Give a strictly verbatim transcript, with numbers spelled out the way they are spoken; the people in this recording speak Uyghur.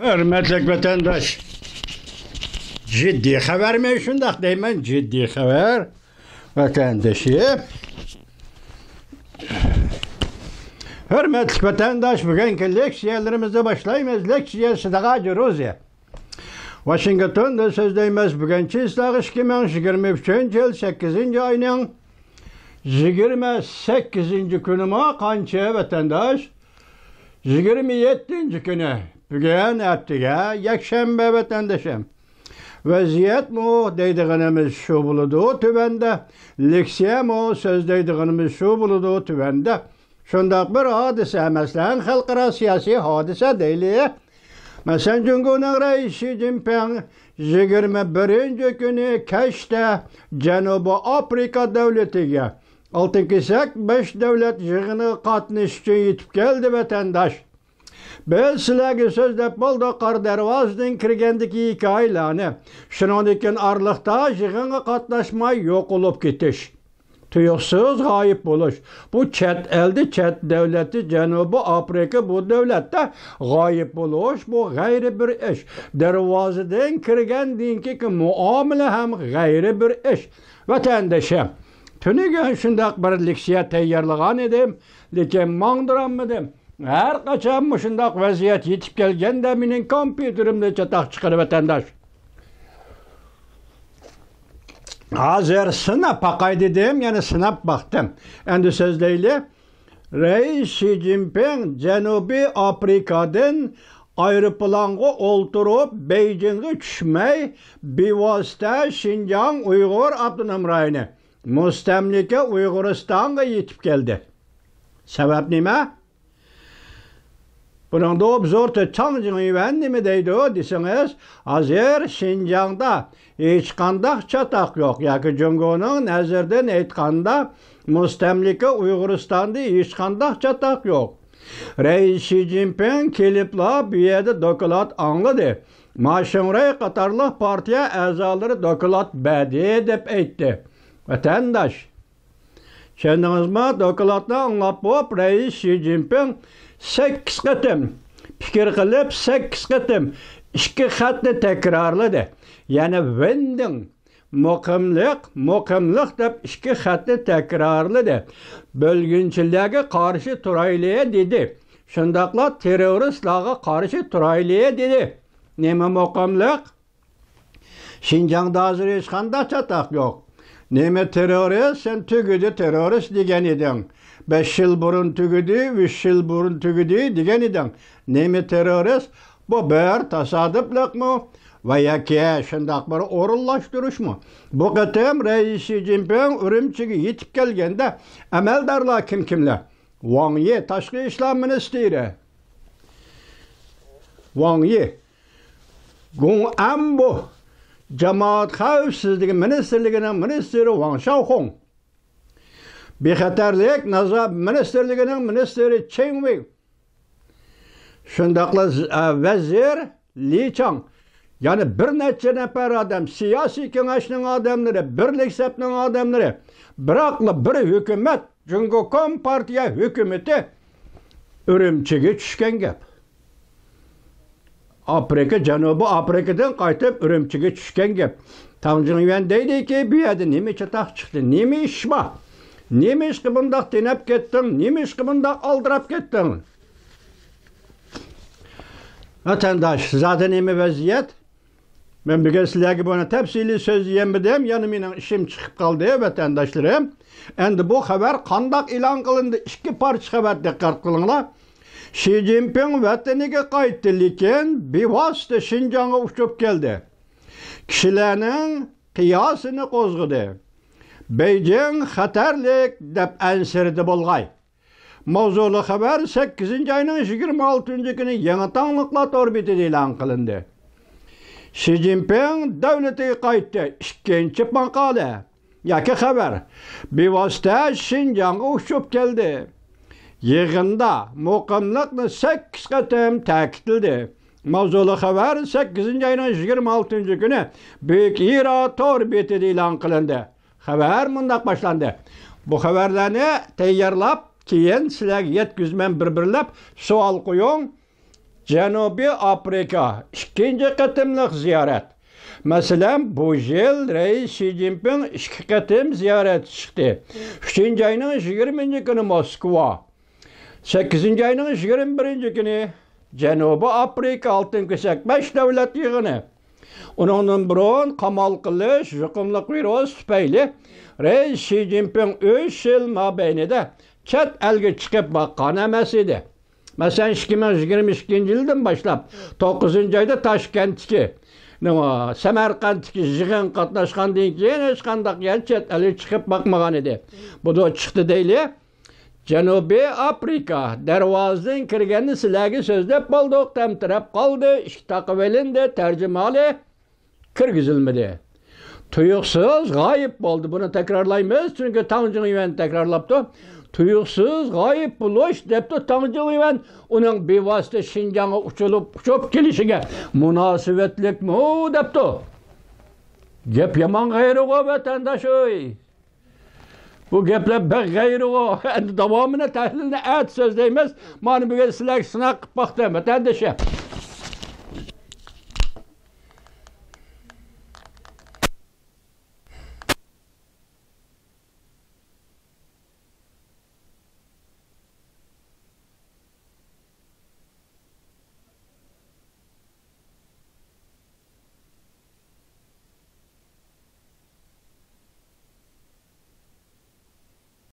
ھۆرمەتلىك ۋەتەنداش، جىددىي خەۋەرمۇ شۇنداق دەيمەن، جىددىي خەۋەر. ۋەتەندىشىم، ھۆرمەتلىك ۋەتەنداش، بۈگۈنكى لېكسىيەلىرىمىزنى باشلايمىز. لېكسىيە سىدىغا جۇرۇزى. ۋاشىنگتوندا سۆزلەيمىز. بۈگۈن چىسلاغ ئىككى مىڭ يىگىرمە ئۈچىنچى يىل سەككىزىنچى ئاينىڭ يىگىرمە سەككىزىنچى كۈنىمۇ قانچە ۋەتەنداش؟ يىگىرمە يەتتىنچى كۈنى. بۈگۈن ئەتىگە يەكشەنبە ۋەتەندىشىم. ۋەزىيەتمۇ دەيدىغىنىمىز شۇ بولىدۇ تۆۋەندە. لېكسىيەمۇ سۆزلەيدىغىنىمىز شۇ بولىدۇ تۆۋەندە. شۇنداق بىر ھادىسە، مەسىلەن، خەلقئارا سىياسىي ھادىسە دەيلى. مەسىلەن، جۇڭگونىڭ رەئىسى شى جىنپىڭ يىگىرمە بىرىنچى كۈنى كەچتە جەنۇبىي ئافرىقا دۆلىتىگە ئالتىن كېسەك بەش دۆلەت يىغىنىغا قاتنىشىش ئۈچۈن يېتىپ كەلدى، ۋەتەنداش. بىز سىلەرگە سۆزلەپ بولدۇق قارا دەرۋازىدىن كىرگەندىكى ھېكايىلەرنى. شۇنىڭدىن كېيىن ئارىلىقتا يىغىنغا قاتناشماي يوقىلىپ كېتىش، تۇيۇقسىز غايىب بولۇش. بۇ چەت ئەلدە، چەت دۆلەتتە، جەنۇبىي ئافرىقا بۇ دۆلەتتە غايىب بولۇش، بۇ غەيرىي بىر ئىش. دەرۋازىدىن كىرگەندىن كېيىنكى مۇئامىلە ھەم غەيرىي بىر ئىش. ۋەتەندىشىم، تۈنۈگۈن شۇنداق بىر لېكسىيە تەييارلىغان ئىدىم، لېكىن ماڭدۇرالمىدىم. ھەر قاچان مۇشۇنداق ۋەزىيەت يېتىپ كەلگەندە مېنىڭ كومپيۇتېرىمدىن چاتاق چىقىدۇ، ۋەتەنداش. ھازىر سىناپ باقاي دېدىم، يەنە سىناپ باقتىم. ئەمدى سۆزلەيلى. رەئىس شى جىنپىڭ جەنۇبىي ئافرىقادىن ئايروپىلانغا ئولتۇرۇپ، بېيجىڭغا چۈشمەي، بىۋاسىتە شىنجاڭ ئۇيغۇر ئاپتونوم رايونى، مۇستەملىكە ئۇيغۇرىستانغا يېتىپ كەلدى. سەۋەب نېمە؟ بۇنىڭدا ئوبزوردا چاڭ جىڭيۈەن نېمە دەيدۇ دېسىڭىز، ھازىر شىنجاڭدا ھېچقانداق چاتاق يوق ياكى جۇڭگونىڭ نەزىرىدىن ئېيتقاندا، مۇستەملىكە ئۇيغۇرىستاندا ھېچقانداق چاتاق يوق. رەئىس شى جىنپىڭ كېلىپلا بۇ يەردە دوكلات ئاڭلىدى. ما شىڭرەي قاتارلىق پارتىيە ئەزالىرى دوكلات بەردى دەپ ئېيتتى. ۋەتەنداش، چۈشەندىڭىزمۇ؟ دوكلاتنى ئاڭلاپ بولۇپ، رەئىس شى جىنپىڭ سەككىز قېتىم پىكىر قىلىپ، سەككىز قېتىم ئىككى خەتنى تەكرارلىدى. يەنى ۋېندىڭ، مۇقىملىق، مۇقىملىق دەپ ئىككى خەتنى تەكرارلىدى. بۆلگۈنچىلەرگە قارشى تۇرايلى دېدى. شۇنداقلا تېررورىستلارغا قارشى تۇرايلى دېدى. نېمە مۇقىملىق؟ شىنجاڭدا ھازىر ھېچقانداق چاتاق يوق. نېمە تېررورىست؟ سەن تۈگىدى تېررورىست دېگەن ئىدىڭ. بەش يىل بۇرۇن تۈگىدى، ئۈچ يىل بۇرۇن تۈگىدى دېگەن ئىدىڭ. نېمە تېررورىست؟ بۇ بىر تاسادىپلىقمۇ ۋە ياكى شۇنداق بىر ئورۇنلاشتۇرۇشمۇ؟ بۇ قېتىم رەئىس شى جىنپىڭ ئۈرۈمچىگە يېتىپ كەلگەندە ئەمەلدارلار كىم كىملەر؟ ۋاڭ يى، تاشقى ئىشلار مىنىستىرى ۋاڭ يى، گۇڭ ئەنبۇ، جامائەت خەۋپسىزلىكى مىنىستىرلىكىنىڭ مىنىستىرى ۋاڭ شياۋخۇڭ، بىخەتەرلىك نازارەت مىنىستىرلىكىنىڭ مىنىستىرى چېڭ ۋېي، شۇنداقلا ز-، ئە، ۋەزىر لى چاڭ، يەنە بىر نەچچە نەپەر ئادەم، سىياسىي كېڭەشنىڭ ئادەملىرى، بىرلىك سەپنىڭ ئادەملىرى، بىراقلا بىر ھۆكۈمەت، جۇڭگو كومپارتىيە ھۆكۈمىتى ئۈرۈمچىگە چۈشكەن گەپ. ئافرىقا، جەنۇبىي ئافرىقىدىن قايتىپ ئۈرۈمچىگە چۈشكەن گەپ. تاڭ جىڭيۈەن دەيدىكى، بۇ يەردە نېمە چاتاق چىقتى؟ نېمە ئىش بار؟ نېمە ئىشقا بۇنداق تېنەپ كەتتىڭ؟ نېمە ئىشقا بۇنداق ئالدىراپ كەتتىڭ؟ ۋەتەنداش، زادى نېمە ۋەزىيەت؟ مەن بۈگۈن سىلەرگە بۇنى تەپسىلىي سۆزلىيەلمىدىم، يەنە مېنىڭ ئىشىم چىقىپ قالدى، ۋەتەنداشلىرىم. ئەمدى بۇ خەۋەر قانداق ئېلان قىلىندى؟ ئىككى پارچە خەۋەر، دىققەت قىلىڭلار. شى جىنپىڭ ۋەتىنىگە قايتتى، لېكىن بىۋاسىتە شىنجاڭغا ئۇچۇپ كەلدى. كىشىلەرنىڭ قىياسىنى قوزغىدى. بېيجىڭ خەتەرلىك دەپ ئەنسىرىدى بولغاي. ماۋزۇلۇق خەۋەر سەككىزىنچى ئاينىڭ يىگىرمە ئالتىنچى كۈنى يېڭى تاڭلىقلار تور بېتىدە ئېلان قىلىندى. شى جىنپىڭ دۆلىتىگە قايتتى. ئىككىنچى ماقالە ياكى خەۋەر بىۋاسىتە شىنجاڭغا ئۇچۇپ كەلدى. يىغىندا مۇقىملىقنى سەككىز قېتىم تەكىتلىدى. ماۋزۇلۇق خەۋەر سەككىزىنچى ئاينىڭ يىگىرمە ئالتىنچى كۈنى بۈيۈك ئىرا تور بېتىدە ئېلان قىلىندى. خەۋەر مۇنداق باشلاندى. بۇ خەۋەرلەرنى تەييارلاپ، كېيىن سىلەرگە يەتكۈزىمەن بىر-بىرلەپ. سوئال قويۇڭ. جەنۇبىي ئافرىقا، ئىككىنچى قېتىملىق زىيارەت. مەسىلەن، بۇ يىل رەئىس شى جىنپىڭ ئىككى قېتىم زىيارەتكە چىقتى. ئۈچىنچى ئاينىڭ يىگىرمىنچى كۈنى موسكۋا، سەككىزىنچى ئاينىڭ يىگىرمە بىرىنچى كۈنى جەنۇبىي ئافرىقا ئالتۇن كېسەك بەش دۆلەت يىغىنى. ئۇنىڭدىن بۇرۇن قامال قىلىش يۇقۇملۇق ۋىرۇس تۈپەيلى رەئىس شى جىنپىڭ ئۈچ يىل مابەينىدە چەت ئەلگە چىقىپ باققان ئەمەس ئىدى. مەسىلەن، ئىككى مىڭ يىگىرمە ئىككىنچى يىلدىن باشلاپ، توققۇزىنچى ئايدا تاشكەنتتىكى، نېمە، سەمەرقەنتتىكى يىغىنغا قاتناشقاندىن كېيىن ھېچقانداق يەنە چەت ئەلگە چىقىپ باقمىغان ئىدى. بۇ چىقتى دەيلى. جەنۇبىي ئافرىقا، دەرۋازىدىن كىرگەندە سىلەرگە سۆزلەپ بولدۇق، تەمتىرەپ قالدى، ئىشىك تاقىۋېلىندى، تەرجىمىھالى كىرگۈزۈلمىدى. تۇيۇقسىز غايىب بولدى. بۇنى تەكرارلايمىز، چۈنكى تاڭ جىڭيۈەن تەكرارلاپتۇ. تۇيۇقسىز غايىب بولۇش دەپتۇ تاڭ جىڭيۈەن، ئۇنىڭ بىۋاسىتە شىنجاڭغا ئۇچۇلۇپ، ئۇچۇپ كېلىشىگە مۇناسىۋەتلىكمۇ دەپتۇ. گەپ يامان غەيرىغۇ، ۋەتەنداش ئۆي. بۇ گەپلەر بەك غەيرىغۇ. ئەمدى داۋامىنى، تەھلىلنى ئەتە سۆزلەيمىز. مانا بۈگۈن سىلەرگە سىناق قىلىپ باقتىم، ۋەتەندىشىم.